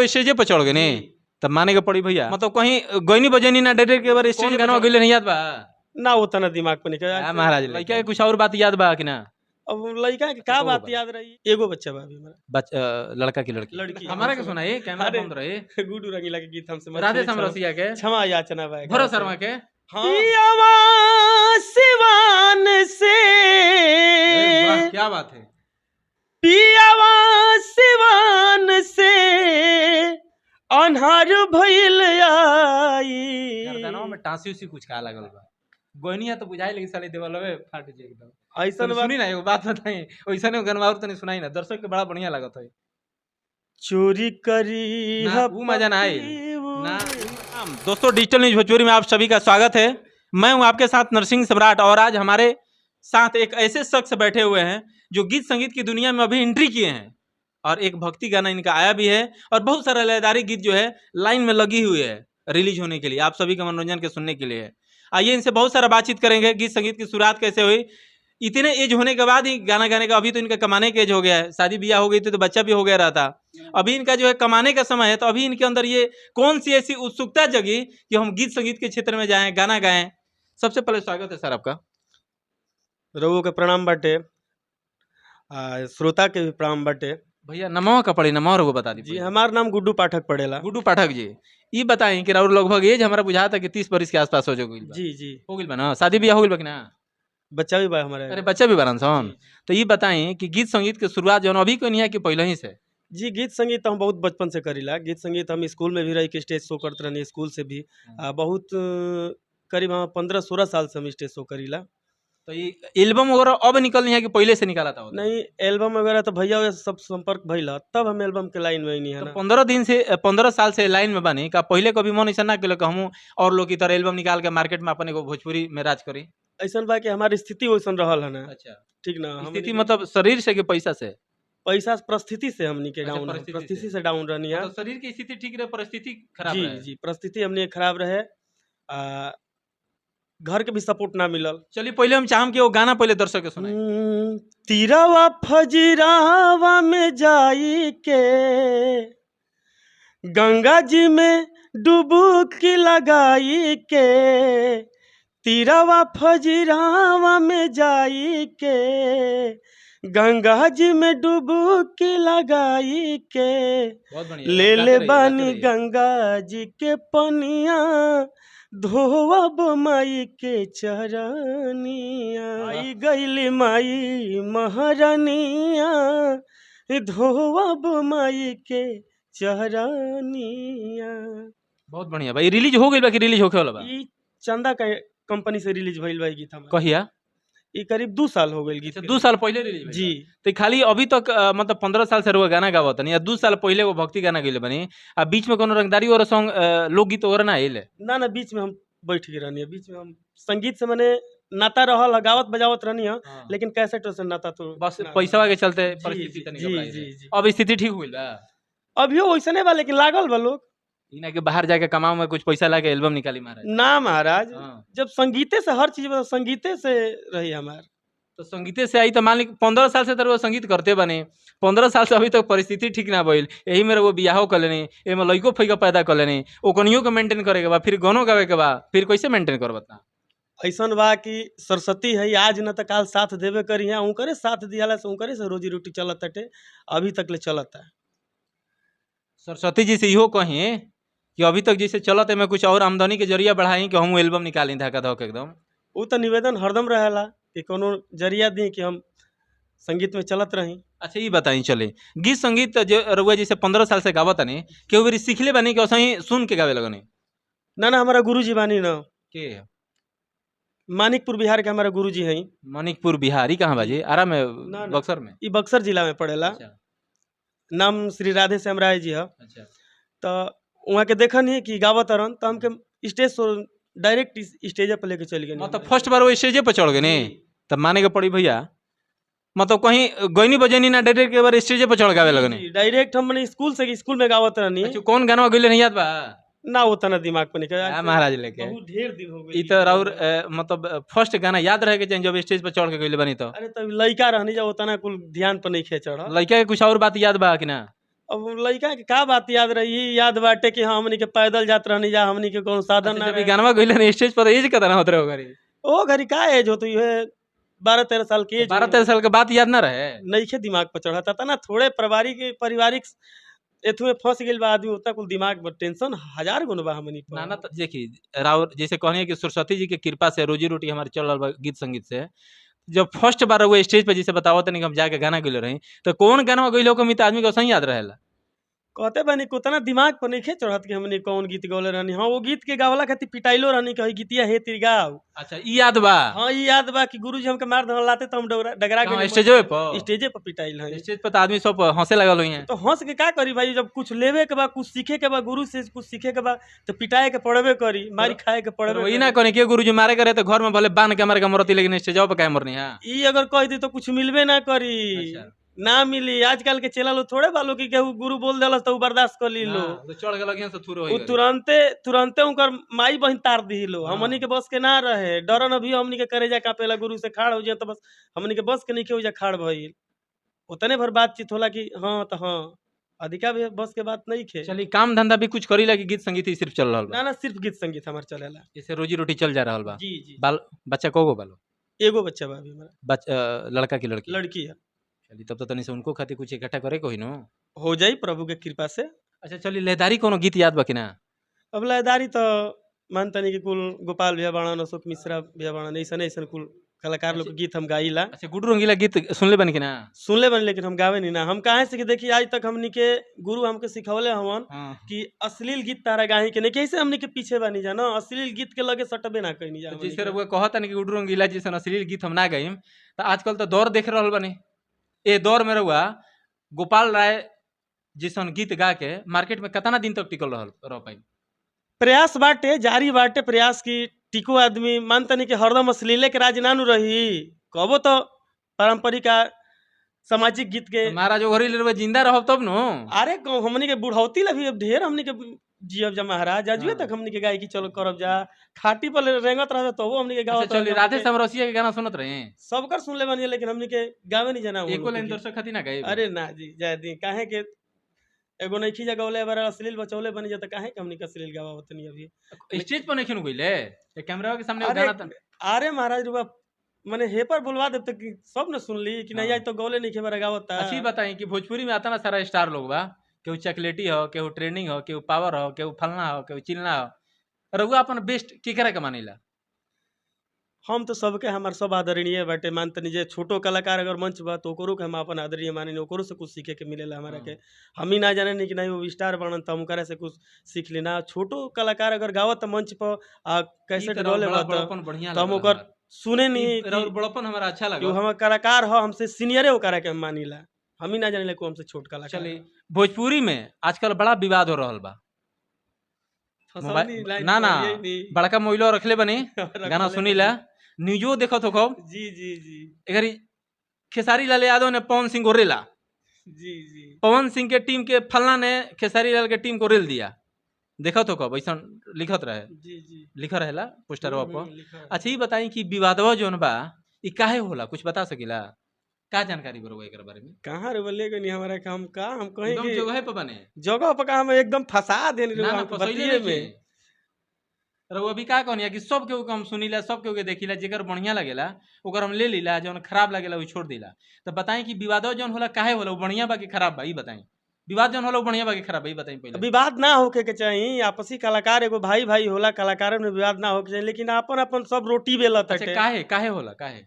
वो स्टेजे पर चढ़ गए नहीं तब माने के पड़ी भैया, मतलब कहीं गईनी बजनी ना डायरेक्ट के बार स्टेज गाना गइले नहीं याद बा ना उतना दिमाग पर निकल आ महाराज लड़का के कुछ और बात याद बा कि ना? अब लड़का के का तो बात बा। याद रही, एगो बच्चा बा अभी हमारा। बच्चा लड़का की लड़की? लड़की। हमारा के सुनाई, कैमरा अरे। बंद रहे। गुडू रंगीला के गीत हमसे राधे श्याम रसिया के, क्षमा याचना बा भरत शर्मा के। हाँ। सिवान से अरे वाह, क्या बात है। पियावा सिवान से अन्हार भइल आई। गर्दनवा में टांसी उसी कुछ का लागल बा, गोइनिया तो बुझाई लेकिन साले देवलवे फाट जे एकदम। ऐसन तनी बात सुनी ना, एगो बात बताई, ओइसने गनवा और तनी सुनाई ना, दर्शक के बड़ा बढ़िया लागत है। चोरी करी ना, ऊ मजा ना आइल। ना। दोस्तों, डिजिटल न्यूज भोजपुरी में आप सभी का स्वागत है। मैं हूं आपके साथ नरसिंह सम्राट और आज हमारे साथ एक ऐसे शख्स बैठे हुए हैं जो गीत संगीत की दुनिया में अभी एंट्री किए हैं और एक भक्ति गाना इनका आया भी है और बहुत सारा लयदारी गीत जो है लाइन में लगी हुई है रिलीज होने के लिए, आप सभी के मनोरंजन के सुनने के लिए। आइए इनसे बहुत सारा बातचीत करेंगे, गीत संगीत की शुरुआत कैसे हुई, इतने एज होने के बाद ही गाना गाने का, अभी तो इनका कमाने के एज हो गया है, शादी ब्याह हो गई थी तो बच्चा भी हो गया रहा था, अभी इनका जो है कमाने का समय है, तो अभी इनके अंदर ये कौन सी ऐसी उत्सुकता जगी कि हम गीत संगीत के क्षेत्र में जाएं, गाना गाएं। सबसे पहले स्वागत है सर आपका। रघु के प्रणाम बाटे, श्रोता के भी प्रणाम बाटे। भैया नमो का पड़ी नमो रघु बता जी दीजिए। हमार नाम गुड्डू पाठक पड़ेला। गुड्डू पाठक जी, ये बताएं कि राउर लगभग एज हमारा बुझाता कि 30 बरिस के आसपास हो गइल बा। जी जी। हो गइल बा ना? शादी ब्याह हो गइल बा कि ना? बच्चा भी बा हमारे। अरे बच्चा भी बारन सन। तो ये बताएं कि गीत संगीत के शुरुआत जौन अभी कोई नहीं है कि पहले ही से? जी गीत संगीत तो हम बहुत बचपन से करीला। गीत संगीत हम स्कूल में भी रही के स्टेज शो करते रहनी, स्कूल से भी बहुत करीब हम 15-16 साल से हम स्टेज शो करीला। तो ये एल्बम वगैरह अब निकल नहीं है कि पहले से निकाला था? नहीं एल्बम वगैरह तो भैया वगैरह सब संपर्क भइला तब हम एल्बम के लाइन में नहीं है तो ना। 15 दिन से 15 साल से लाइन में बनी का पहले कभी मन ऐसा ना कलो कि हम और लोग की तरह एल्बम निकाल के मार्केट में अपन एगो भोजपुरी में राज करी? ऐसन बा कि हमारी स्थिति वैसन रहल है ना। अच्छा ठीक ना, हमनी स्थिति के मतलब शरीर से कि पैसा से? पैसा परिस्थिति से हमनी के अच्छा, डाउन है, परिस्थिति परिस्थिति से। से डाउन रहनी है। मतलब शरीर की स्थिति ठीक रहे, परिस्थिति खराब जी रहे। जी परिस्थिति हमनी के खराब रहे, घर के भी सपोर्ट ना मिलल। चलिए पहले हम चाहम कि वो गाना पहले दर्शक के सुनाई। तीरावा फजीरावा में जाई के गंगा जी में डुबकी लगाई के, तीरावा फजीरावा में जाई के गंगा जी में डुबकी लगाई के, बहुत बढ़िया, ले गाते ले रहिए, गाते बानी रहिए। गंगा जी के पनिया धोवब माई के चरनिया, आई गईली माई महारानिया धोवब माई के चरनिया। बहुत बढ़िया भाई। रिलीज हो गइल बा कि रिलीज होखे वाला बा? ई चंदा का कंपनी से रिलीज भइल बा ई गीत हमार। कहिया? ई करीब 2 साल हो गइल गीत अच्छा, के। 2 साल पहले रिलीज भइल जी। बा। तो खाली अभी तक मतलब 15 साल से रुआ गाना गावत नहीं, या 2 साल पहले वो भक्ति गाना गइले बनी, आ बीच में कोनो रंगदारी और सॉन्ग लोकगीत वगैरह ना आइले? ना ना, बीच में हम बैठ के रहनी है, बीच में हम संगीत से मैंने नाता रहल, गावत बजावत रहनी है, लेकिन कैसेट से नाता तो बस ना। पैसा के चलते जी, परिस्थिति जी, तनी जी, घबराई जी, रहे। जी। अब स्थिति ठीक होइल बा? अभियो वैसने बा, लेकिन लागल बा लोग। ई ना कि बाहर जाके कमाओ में कुछ पैसा लाके एल्बम निकाली महाराज। ना महाराज, हाँ। जब संगीते से हर चीज संगीते से रही हमार। तो संगीते से आई तो मान ली 15 साल से तो संगीत करते बने, 15 साल से अभी तक परिस्थिति ठीक ना भइल, यही में वो बियाहो कर लेनी, एमे लइको फइका पैदा कर लेनी, ओकनियो के मेंटेन करे के बा, फिर गानो गावे के बा, फिर कैसे मेंटेन करब ता? ऐसन बा कि सरस्वती है आज न त काल साथ देबे करी है, उनकरे साथ दियाला से उनकरे से रोजी रोटी चलत हटे, अभी तक ले चलत है। सरस्वती जी से इहो कहीं कि अभी तक जैसे चलत है में कुछ और आमदनी के जरिया बढ़ाई कि हम एल्बम निकाली धक्का धक एकदम। वो तो निवेदन हरदम रहेला कि कोनो जरिया दी कि हम संगीत में चलत रही। अच्छा ये बताई चले गीत संगीत जो रउआ जैसे 15 साल से गावत नहीं, केहू बेरी सीखले बानी कि असही सुन के गावे लगनी? ना ना, हमारा गुरुजी बानी ना, के? मानिकपुर बिहार के हमारा गुरुजी हैं। मानिकपुर बिहार ई कहाँ बाजी? आरा में, ना, ना। बक्सर में? ई बक्सर जिला में पड़ेला। अच्छा, नाम श्री राधे श्याम राय जी है। अच्छा। तो वहाँ के देखनी है कि गावत रहन तो हमके स्टेज शो डायरेक्ट स्टेज पर लेके चल गए। मतलब फर्स्ट बार वो स्टेजे पर चढ़ गए नहीं तब माने के पड़ी भैया, मतलब कहीं गईनी बजनी ना डायरेक्ट के बार स्टेजे पर चढ़ गावे लगनी? डायरेक्ट हम मने स्कूल से स्कूल में गावत रहनी। अच्छा, कौन गाना गइले नहीं याद बा? ना उतना दिमाग पर निकल आ महाराज लेके बहुत ढेर दिन हो गई। ई तो राउर मतलब फर्स्ट गाना याद रहे के चाहिए जब स्टेज पर चढ़ के गइले बनी तो। अरे तब लइका रहनी जब उतना कुल ध्यान पर नहीं खे चढ़। लइका के कुछ और बात याद बा कि ना? अब लइका के का बात याद रही, याद बाटे कि हाँ हमनी के पैदल जात रहनी जा, हमनी के कोनो साधन अच्छा, ना जब ई रहे। गानवा गइले ने स्टेज पर एज केतना होत रहे ओकरी? ओ घड़ी का एज होत, इहे 12-13 साल के एज। 12-13 साल के बात याद ना रहे? नइखे दिमाग पर चढ़ता ता ना, थोड़े पारिवारिक पारिवारिक एथु में फंस गेल बा आदमी, उतना कुल दिमाग पर टेंशन हजार गुण बा हमनी पर। ना ना, त देखी राउर जैसे कहनी कि सरस्वती जी के कृपा से रोजी रोटी हमारे चल रहल बा गीत संगीत से। जब फर्स्ट बार वो स्टेज पर जैसे बतावत तनी कि हम जाके गाना गइले रही, तो कौन गाना गइलो कमी त आदमी के सही याद रहेला। कहते बानी कि उतना दिमाग पर नइखे चढ़त कि हमनी कौन गीत गौले रहनी। हाँ, वो गीत के गावला खातिर पिटाइलो रहनी कि हई गीतिया हे तिर गाओ। अच्छा, ई याद बा? हाँ, ई याद बा कि गुरुजी हमके मार दहन लाते तो हम डगरा डगरा कहाँ, के स्टेजवे पर? स्टेजे पर पिटाइल हई। स्टेज पर त आदमी सब हंसे लगल होई हैं। तो हंस के का करी भाई, जब कुछ लेवे के बा, कुछ सीखे के बा, गुरु से कुछ सीखे के बा तो पिटाए के पड़बे करी, मारी खाए के पड़बे वही ना करी। कने के गुरुजी मारे करे तो घर में भले बांध के मारे के मरती, लेकिन स्टेजवा पर काहे मरनी है? ई अगर कह दी तो कुछ मिलबे ना करी। अच्छा। ना मिली। आजकल के चेला लोग थोड़े बालो कि केहू गुरु बोल देलस तो उ बर्दाश्त कर ली लो। ना, तो चढ़ गेलक यहाँ से थूर उ होई गइल। तुरंते तुरंते उनकर माई बहन तार दी लो। हाँ। हमनी के बस के ना रहे डरन, अभी हमनी के करेजा कापेला गुरु से खाड़ हो जाए तो बस हमनी के बस के नहीं हो जा खाड़ भइल। उतने भर बातचीत होला कि हाँ तो हाँ, अधिका भी बस के बात नहीं खे। चली काम धंधा भी कुछ करी ला कि गीत संगीत ही सिर्फ चल रहल बा? ना ना, सिर्फ गीत संगीत हमार चलेला। जैसे रोजी रोटी चल जा रहल बा। जी जी। बाल बच्चा कगो बालो? एगो बच्चा बा अभी हमारा। लड़का की लड़की? लड़की है। चली तब तो तनी से उनको खातिर कुछ इकट्ठा करे को ही नो। हो जाई प्रभु के कृपा से। अच्छा चली, लयदारी कोनो गीत याद बा कि ना? अब लयदारी तो मानतनी कि कुल गोपाल भैया बाणन, अशोक मिश्रा भैया बाणन, ऐसन ऐसन कुल कलाकार लोग के गीत हम गाइला। अच्छा, गुड्डू रंगीला गीत सुनले बन कि ना? सुनले बनी, लेकिन हम गावे नहीं ना। हम काहे से कि देखी आज तक हमनी के गुरु हमके सिखौले हवन कि अश्लील गीत तारा गाही के नहीं, कैसे हमनी के पीछे बानी जा ना, अश्लील गीत के लगे सटबे ना कहीं जा। तो हमनी जैसे के। रउआ कहता कि गुड्डू रंगीला जैसन अश्लील गीत हम ना गाइम, तो आजकल तो दौर देख रहल बानी, ए दौर में रउआ गोपाल राय जैसन गीत गा के मार्केट में कितना दिन तक टिकल रहल रह पाई? प्रयास बाटे, जारी बाटे प्रयास की टिको आदमी मानतनी कि हरदम अश्लीले के राज नानू रही, कबो तो पारंपरिक आ सामाजिक गीत के। तो महाराज ओघरी ले रउआ जिंदा रहब तब नो। अरे हमनी के बुढ़ौती ला भी अब ढेर हमनी के जियब जा महाराज, आजुए हाँ। तक हमनी के गायकी चलो करब जा, खाटी पर रेंगत रहब तबो हमनी के अच्छा गावत चली, रहब। राधे श्याम रसिया के गाना सुनत रहे? सबकर सुनले बानी, लेकिन हमनी के गावे नहीं जाना। एको लाइन दर्शक खातिर ना गाए? अरे ना जी, जाय दी, काहे के एगो नइखी जा गौले बार अश्लील बचौले बनी जा, त काहे के हमनी के अश्लील गावत तनी अभी। स्टेज पर नहीं गइले ते कैमरा के सामने अरे गाना त अरे महाराज रुपा माने हेपर बोलवा देब त कि सब न सुनली कि नहीं हाँ। आज तो गौले नहीं खेबर गावता। अच्छी बताई कि भोजपुरी में आता ना सारा स्टार लोग बा, केहू चॉकलेटी हो, केहू ट्रेंडिंग हो, केहू पावर हो, केहू फलना हो, केहू चिलना हो, रउआ अपन बेस्ट केकरा के मानिला? हम तो सबके हमार सब आदरणीय बाटे, मानतनी जे छोटो कलाकार अगर मंच बा तो ओकरो के हम अपन आदरणीय मानिनी, ओकरो से कुछ सीखे के मिलेला हमारा के। हम ही ना जाने नी कि नहीं वो स्टार बनन त हम ओकरा से कुछ सीख लेना। छोटो कलाकार अगर गावत त मंच पर आ कैसेट ई त राउर गौले बड़ा बा त बड़प्पन बढ़िया त हम लागल ओकर हमार। सुने ई नी कि राउर बड़प्पन हमारा अच्छा कि वो लागल। हमर कलाकार ह, हमसे सीनियरे ओकरा के हम मानिला, हम ही ना जानिला कि वो हमसे छोट कलाकार। चली, भोजपुरी में आजकल बड़ा विवाद हो रहल बा। फसौनी मोबाइल लाइन ना ना, पर यही नी। बड़का मोबाइलो रखले बनी, रखले गाना बनी। सुनीला, न्यूजो देखत हो खूब। जी जी जी। एकर खेसारी लाल यादव ने पवन सिंह को रेला, जी जी। पवन सिंह के टीम के फलना ने खेसारी लाल के टीम को रेल दिया, देखत हो कब ऐसा लिखत रहे? जी जी। लिखा रहेला पोस्टरवा पर। लिखा रहे। अच्छा ये बताई कि विवादवा जोन बा ई काहे होला, कुछ बता सकीला? का जानकारी बा रउआ एकर बारे में? कहाँ रे बोले गनी हमारा के हम का हम कहीं एकदम कि जगह पे बने जगह पर का हम एकदम फंसा देनी ना रउआ ना, हमके फसैले बतिये नहीं में। रउआ अभी का कहनी कि सब केहू के हम सुनीला, सब केहू के देखिला, जेकर बढ़िया लगेला ओकर हम ले लीला, जौन खराब लगेला उ छोड़ दिला। तो बताई कि विवादवा जौन होला काहे होला, उ बढ़िया बा कि खराब बा ई बताई। विवाद जौन होला उ बढ़िया बा कि खराब बा ई बताई पहले। विवाद ना होखे के चाही, आपसी कलाकार एगो भाई भाई होला, कलाकार में विवाद ना होखे के चाही, लेकिन अपन अपन सब रोटी बेलत अच्छा हटे। काहे काहे होला, काहे?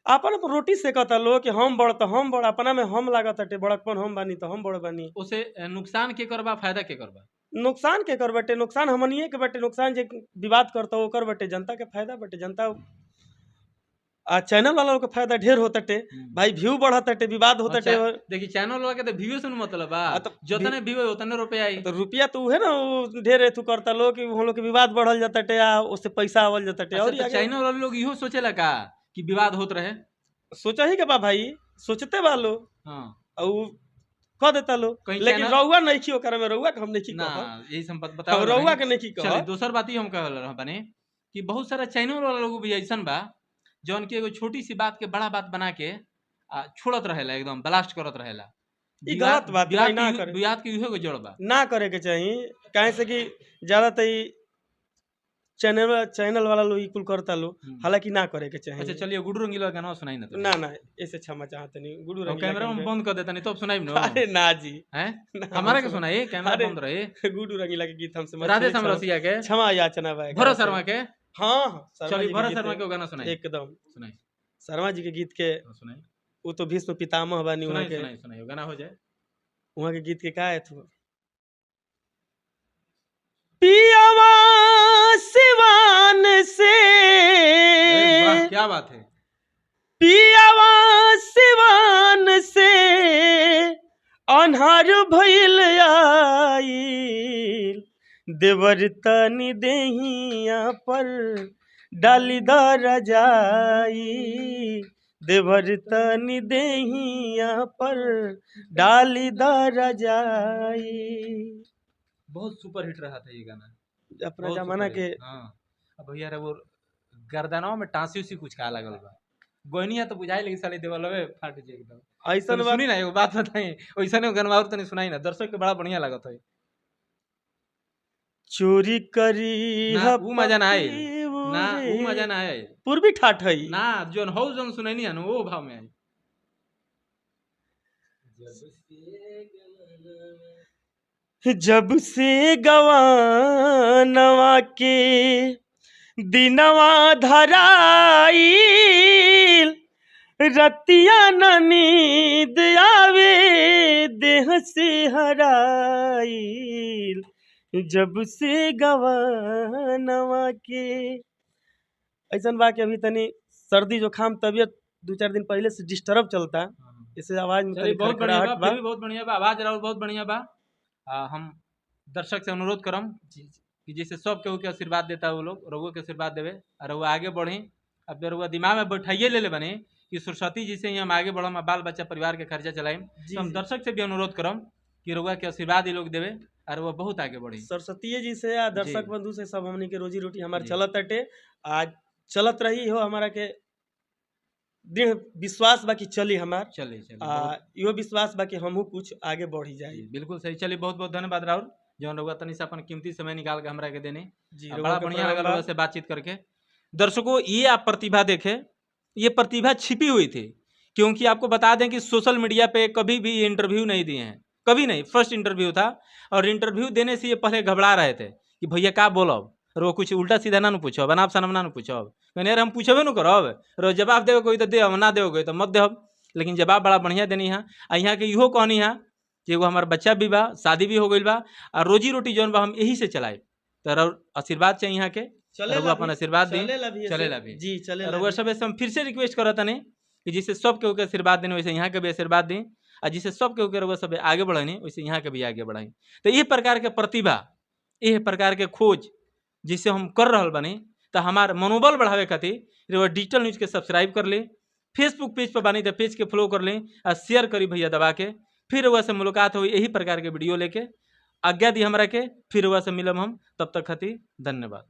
अपन अपन रोटी सेकता लोग कि हम बड़ त हम बड़, अपना में हम लागत हटे, बड़कपन हम बानी त हम बड़ बानी। उसे नुकसान के करबा, फायदा के करबा? नुकसान के कर बटे, नुकसान हमनिए के बटे, नुकसान जे विवाद करता ओकर बटे, जनता के फायदा बटे, जनता आ चैनल वाला लोग के फायदा ढेर होतटे भाई, व्यू बढ़त हटे, विवाद होतटे। अच्छा, देखी चैनल वाला के तो व्यू से मतलब बा, आ तो जतने व्यू है उतने रुपया आई। तो रुपया तो उहे ना उ ढेर एथु करता लोग कि उन लोग के विवाद बढ़ल जाताटे आ उससे पैसा आवल जाताटे। अच्छा, और तो आगे चैनल वाला लोग इहो सोचेला का कि विवाद होत रहे? सोचा ही के बा भाई, सोचते बा लोग हाँ। और उ कह देता लोग, कहीं लेकिन चैनल रउआ नहीं खी ओकरा में, रउआ के हम नहीं खी ना कहब, यही संपत हम बताओ रउआ के नहीं खी चलिए कहब। दोसर बात ही हम कहल रह बने कि बहुत सारा चैनल वाला लोग भी ऐसन बा जौन की एगो छोटी सी बात के बड़ा बात बना के आ छोड़त रहेला, एकदम ब्लास्ट करत रहेला। ई गलत बात बा, ना करे। विवाद के इहे जड़ बा, ना करे के चाही। काहे से कि ज्यादा त ई चैनल वाला लोग ई कुल करता लोग, हालांकि ना करे के चाही। अच्छा चलिए गुडू रंगीला गाना सुनाई ना। ना ना ऐसे क्षमा चाहत नहीं, गुडू रंगीला कैमरा हम बंद कर देता नहीं तो अब सुनाई ना। अरे ना जी, हैं हमारा के सुनाई, कैमरा बंद रहे। गुडू रंगीला के गीत हमसे राधे श्याम रसिया के क्षमा याचना बा, भरत शर्मा के। हां चलिए भरत शर्मा के गाना सुनाई, एकदम सुनाई। शर्मा जी के गीत के सुनाई, वो तो भीष्म पितामह बानी, वहां के सुनाई सुनाई गाना हो जाए वहां के गीत के का है तो पियावा सिवान से, वाह क्या बात है, पियावा सिवान से अन्हार भइल आइल, देवर तनी देहिया पर डाली दर जाई, देवर तनी देहिया पर डाली दर जाई। बहुत सुपर हिट रहा था ये गाना अपना जमाना के। हाँ अब भैया रे वो गर्दनवा में टांसी उसी कुछ का लागल बा, गोइनिया तो बुझाई लेकिन साली देवलवे फाट जे एकदम। ऐसन बात सुनी ना, एगो बात बताई, ओइसने गाना और तनी सुनाई ना, दर्शक के बड़ा बढ़िया लागत है। चोरी करी ना उ मजा ना आए, ना उ मजा ना आए, पूर्वी ठाठ है ना जोन हौ जोन सुनैनी है वो भाव में आई। जब से गवानवा के दिनवा धराइल, रतिया न नींद आवे देह से हराइल, जब से गवानवा के। ऐसा बा कि अभी तनी सर्दी जुकाम तबियत 2-4 दिन पहले से डिस्टर्ब चलता, इसे आवाज में तनी बहुत बढ़िया खड़खड़ाहट बा, फिर भी बहुत बढ़िया बा आवाज, राहुल बहुत बढ़िया बा। हम दर्शक से अनुरोध करम कि जैसे सब केहू के आशीर्वाद देता है वो लोग रघुआ के आशीर्वाद देवे और रघुआ आगे बढ़ी। अब रघुआ दिमाग में बैठाइए ले ले बने कि सरस्वती जी से ही हम आगे बढ़म, बाल बच्चा परिवार के खर्चा चलाएम। तो हम दर्शक से भी अनुरोध करम कि रघुआ के आशीर्वाद ये लोग देवे और वह बहुत आगे बढ़ी। सरस्वती जी से या दर्शक बंधु से सब हमनी के रोजी रोटी हमारे चलत अटे, आज चलत रही हो, हमारा के दृढ़ विश्वास बाकी चली हमार चले चले, यो विश्वास बाकी हमहू कुछ आगे बढ़ी जाए। बिल्कुल सही। चलिए बहुत बहुत धन्यवाद राहुल, जौन रउआ तनी से अपन कीमती समय निकाल के हमरा के देने जी, बड़ा बढ़िया लगल रउआ से बातचीत करके। दर्शकों ये आप प्रतिभा देखे, ये प्रतिभा छिपी हुई थी, क्योंकि आपको बता दें कि सोशल मीडिया पे कभी भी इंटरव्यू नहीं दिए हैं, कभी नहीं, फर्स्ट इंटरव्यू था। और इंटरव्यू देने से ये पहले घबरा रहे थे कि भैया का बोलब, रो कुछ उल्टा सीधा ना पूछब, अनाप शनाप ना पूछब, कहने यार हम पूछबे न करब, रो जवाब देवे कोई तो दे, ना देवे कोई तो मत देब, लेकिन जवाब बड़ा बढ़िया देनी है। आ यहाँ के इहो कहनी है कि एगो हमार बच्चा भी बा, शादी भी हो गई बा, और रोजी रोटी जौन बा हम यही से चलाए, तो आशीर्वाद चाहिए यहाँ के, रउआ अपन आशीर्वाद दी, चलेला भी जी चले। रउआ सब से हम फिर से रिक्वेस्ट करत नहीं कि जिसे सब केहू के आशीर्वाद देने वैसे यहाँ के भी आशीर्वाद दी, और जिसे सब केहू के रउआ सब आगे बढ़नी वैसे यहाँ के भी आगे बढ़ाई। तो ये प्रकार के प्रतिभा, ये प्रकार के खोज जिसे हम कर रहा बानी, तो हमार मनोबल बढ़ावे खातिर रउआ डिजिटल न्यूज़ के सब्सक्राइब कर ली, फेसबुक पेज पर बानी तो पेज के फॉलो कर ली और शेयर करी भैया दबा के। फिर रउआ से मुलाकात हुई यही प्रकार के वीडियो लेके, आज्ञा दी हमरा के, फिर रउआ से मिलब हम, तब तक खातिर धन्यवाद।